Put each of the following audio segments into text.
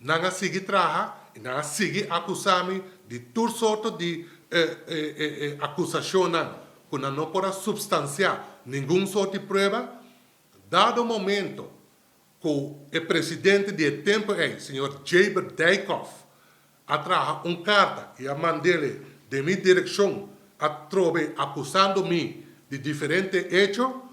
Nan a sigui traha i nan a sigui akusá mi di tur sorto di akusashonnan ku nan no por a supstansiá ningun sort di prueba. Dado momento ku e presidente di e tempu ei, señor Jaber Dijkhoff, a traha un karta i a mand'ele den mi direkshon atrobe akusando mi di diferente echo,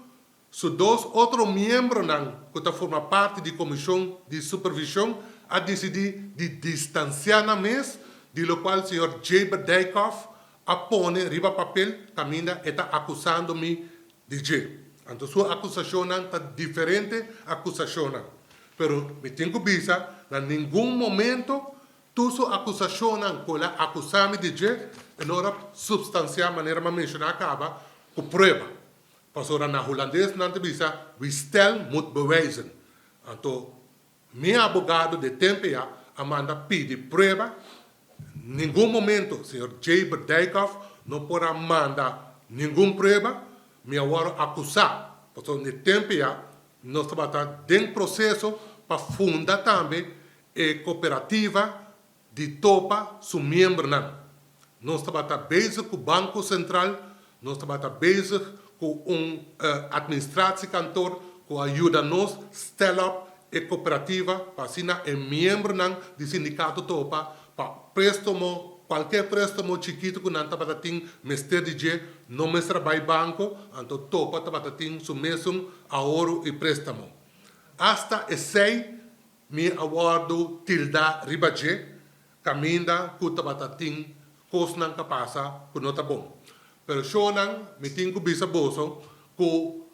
Su dos otro miembronan ku ta forma parti di komishon di supervishon a disidí di distansiá nan mes di lokual señor Jaber Dijkhoff a pone riba papel kaminda e ta akusando mi di dje. Anto su akusashonnan ta diferente akusashonnan. Pero mi tin ku bisa na ningun momento tur su akusashonnan ku el a akusá mi di dje e no a supstansiá manera mi a menshoná kaba ku prueba. Pasobra na hulandes nan ta bisa wie stel moet bewijzen. Anto mi abogado de tempo ya a manda pidi prueba. Ningun momento señor Jaber Dijkhoff no por a manda ningun prueba. Mi a wòrdu akusá pasobra de tempo ya nos tabata den proseso pa funda tambe e kooperativa di topa su miembronan. Nos tabata bezig ku Banko Sentral, nos tabata bezig ku un administratiekantoor ku a yuda nos stel op e kooperativa pa asina e miembronan di sindikato topa pa préstamo, kualker préstamo chikitu ku nan tabata tin mester di dje, no mester a bai banko, anto topa tabata tin su mesun ahorro i préstamo. Asta esei Mi a wòrdu tildá riba dje kaminda ku tabata tin kosnan ta pasa ku no ta bon. Pero shownan, mi tin ku bisa boso ku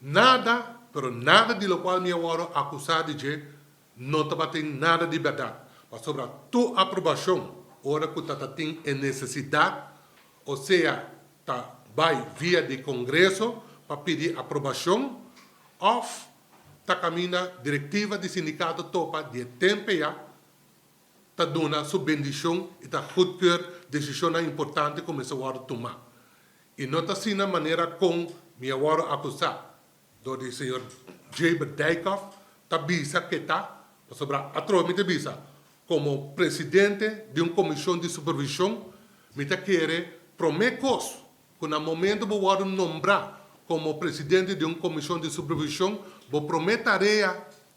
nada, pero nada di lokual mi a wòrdu akusá di dje no tabatin nada di bèrdat. Pasobra tur aprobashon ora ku ta ta tin e nesesidat, osea ta bai via di kongreso pa pidi aprobashon òf ta caminda directiva di sindicato topa di e tempe ya ta duna su bendicion y ta goedkeur decisionnan importante cu mester wordo tuma. Y no ta asina manera con mi a wordo acusa door di señor Jaber Dijkhoff ta bisa ke ta, pasobra atrobe mi ta bisa como presidente di un comision di supervision mi ta kere prome cos ku na momento bo wòrdu nombrá komo presidente di un komishon di supervishon, bo promé tarea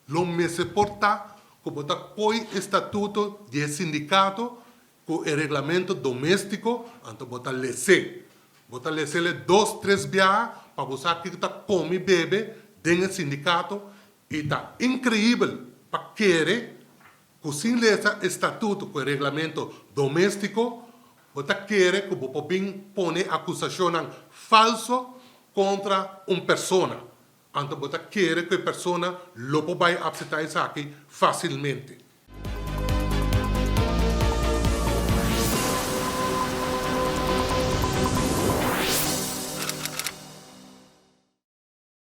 lo mester por ta ku bo ta koi e statuto di e sindikato ku e reglamento doméstiko, anto bo ta les'é. Bo ta les'é dos, tres biaha pa bo sa kiko ta komi bebe den e sindikato i ta inkreibel pa kere Ku sin lesa e statuto ku e reglamento doméstiko, bo ta kere ku bo por bin pone akusashonnan falso kontra un persona. Anto bo ta kere ku e persona lo por bai apseptá esaki fásilmente.